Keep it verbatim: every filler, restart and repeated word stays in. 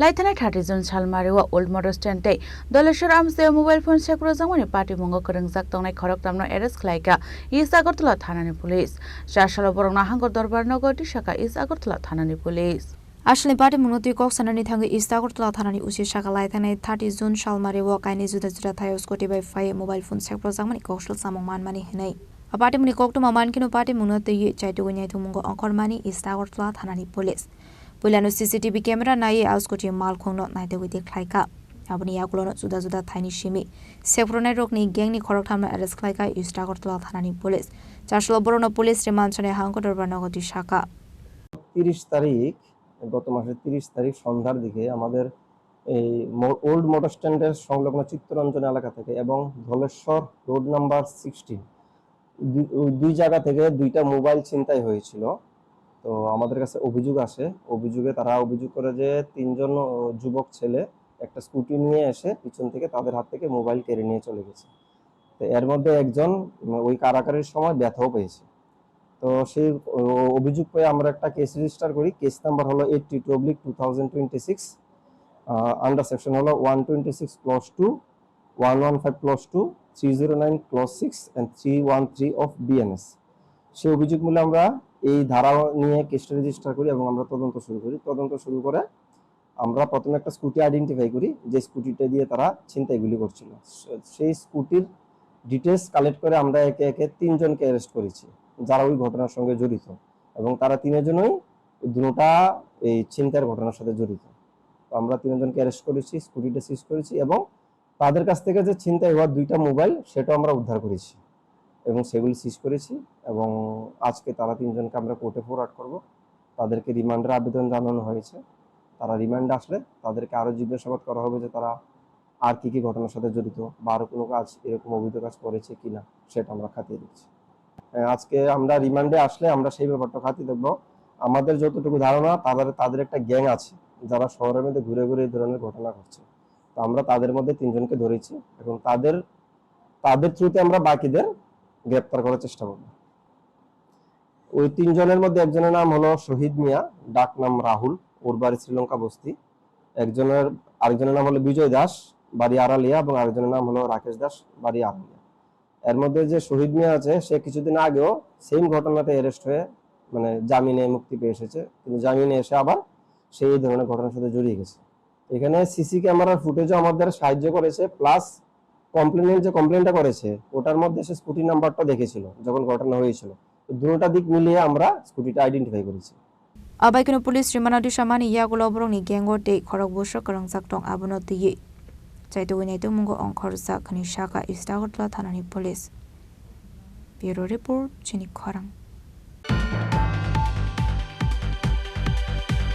Laithanai thirty June salmari o Old Motor Stand tei Doleshwar amchai o mobile phone sekrojak mani patimungo kwrwngjak tongnai khoroktham no arrest khlaikha East Agartala thanani police. Chasalo borokno hangkor dorbar nogo tisakha East Agartala thanani police. Aswlni patimungno twi kok sanani thangwi East Agartala thanani O C sakha laithanai thirty June salmari o kainwi juda juda thaio scooty bai phaiwi mobile phone sekrojak mani koksil samung manmani hwnwi. A patimungni koktwma mankhe no patimungno twiwi chaitugwi naitugmungo ongkhormani East Agartala thanani police. Puilano C C T V camera naiwi a scooty malkhungno naitugwi de khlaikha. Aboni yagulono juda juda thaini simi sekrwnai rokni gangni khorokthamno arrest khlaikha East Agartala thanani police. Chasalo borokno police remand sanai hangkor dorbar nogo twi sakha. তিরিশ তারিখ, গত মাসের তিরিশ তারিখ সন্ধ্যার দিকে আমাদের এই মো-, ওল্ড মোটর স্ট্যান্ডের সংলগ্ন চিত্তরঞ্জন এলাকা থেকে এবং ধলেশ্বর রোড নাম্বার সিক্সটিন, দুই, ওই দুই জায়গা থেকে দুইটা মোবাইল ছিনতাই হয়েছিল। তো আমাদের কাছে অভিযোগ আসে, অভিযোগে তারা অভিযোগ করে যে তিনজন, ও, যুবক ছেলে একটা স্কুটি নিয়ে এসে পিছন থেকে তাদের হাত থেকে মোবাইল কেড়ে নিয়ে চলে গেছে। তো এর মধ্যে একজন, উম, ওই কাড়াকাড়ির সময় ব্যথাও পেয়েছে। তো সেই, ও, অভিযোগ পেয়ে আমরা একটা কেস রেজিস্টার করি। কেস নাম্বার হলো eighty two oblique two thousand twenty six, ah, under section হলো one twenty six clause two, one one five clause two, three zero nine clause six and three one three of B N S। সেই অভিযোগ মূলে আমরা এই ধারা নিয়ে কেসটা রেজিস্টার করি এবং আমরা তদন্ত শুরু করি। তদন্ত শুরু করে আমরা প্রথমে একটা স্কুটি আইডেন্টিফাই করি, যে স্কুটিটা দিয়ে তারা ছিনতাইগুলি করছিল। সে-, সেই স্কুটির ডিটেলস কালেক্ট করে আমরা একে একে তিনজনকে অ্যারেস্ট করেছি, যারা ওই ঘটনার সঙ্গে জড়িত, এবং তারা তিনজনই দুটা এই ছিনতাইয়ের ঘটনার সাথে জড়িত। তো আমরা তিনজনকে অ্যারেস্ট করেছি, স্কুটিটা সিজ করেছি এবং তাদের কাছ থেকে যে ছিনতাই হওয়া দুইটা মোবাইল, সেটাও আমরা উদ্ধার করেছি এবং সেগুলি সিজ করেছি এবং আজকে তারা তিনজনকে আমরা কোর্টে ফরওয়ার্ড করব। তাদেরকে রিমান্ডের আবেদন জানানো হয়েছে। তারা রিমান্ডে আসলে তাদেরকে আরও জিজ্ঞাসাবাদ করা হবে যে তারা আর কী কী ঘটনার সাথে জড়িত বা আরও কোনো কাজ, এরকম অবৈধ কাজ করেছে কি না, সেটা আমরা খতিয়ে দেখছি। আহ, আজকে আমরা রিমান্ডে আসলে আমরা সেই ব্যাপারটা খতিয়ে দেখব। আমাদের যতটুকু ধারণা, তাদের, তাদের একটা গ্যাং আছে, যারা শহরের মধ্যে ঘুরে ঘুরে এই ধরনের ঘটনা ঘটছে। তো আমরা তাদের মধ্যে তিনজনকে ধরেছি এবং তাদের, তাদের থ্রুতে আমরা বাকিদের গ্রেপ্তার করার চেষ্টা করব। ওই তিনজনের মধ্যে একজনের নাম হলো শহীদ মিয়া, ডাক নাম রাহুল, ওর বাড়ি শ্রীলঙ্কা বস্তি। একজনের, আরেকজনের নাম হলো বিজয় দাস, বাড়ি আড়ালিয়া, এবং আরেকজনের নাম হলো রাকেশ দাস, বাড়ি আড়ালিয়া। এর মধ্যে যে শহীদ মিয়া আছে, সে কিছুদিন আগেও সেম ঘটনাতে অ্যারেস্ট হয়ে, মানে, জামিনে মুক্তি পেয়ে এসেছে, কিন্তু জামিনে এসে আবার সেই ধরনের ঘটনার সাথে জড়িয়ে গেছে। এখানে সিসি ক্যামেরার ফুটেজও আমাদের সাহায্য করেছে, প্লাস কমপ্লেনের যে কমপ্লেনটা করেছে, ওটার মধ্যে সে স্কুটি নাম্বারটা দেখেছিল যখন ঘটনা হয়েছিল। তো দুটোটা দিক মিলিয়ে আমরা স্কুটিটা আইডেন্টিফাই করেছি। Abai kheno police rimano disamani yagulo borokni gango tei khorok bwswk kwrwngjak tong, abono twiwi chaitugwi naitugmungo ongkhorjak hwnwi sakha East Agartala thanani police. Bureau report, chini khorang.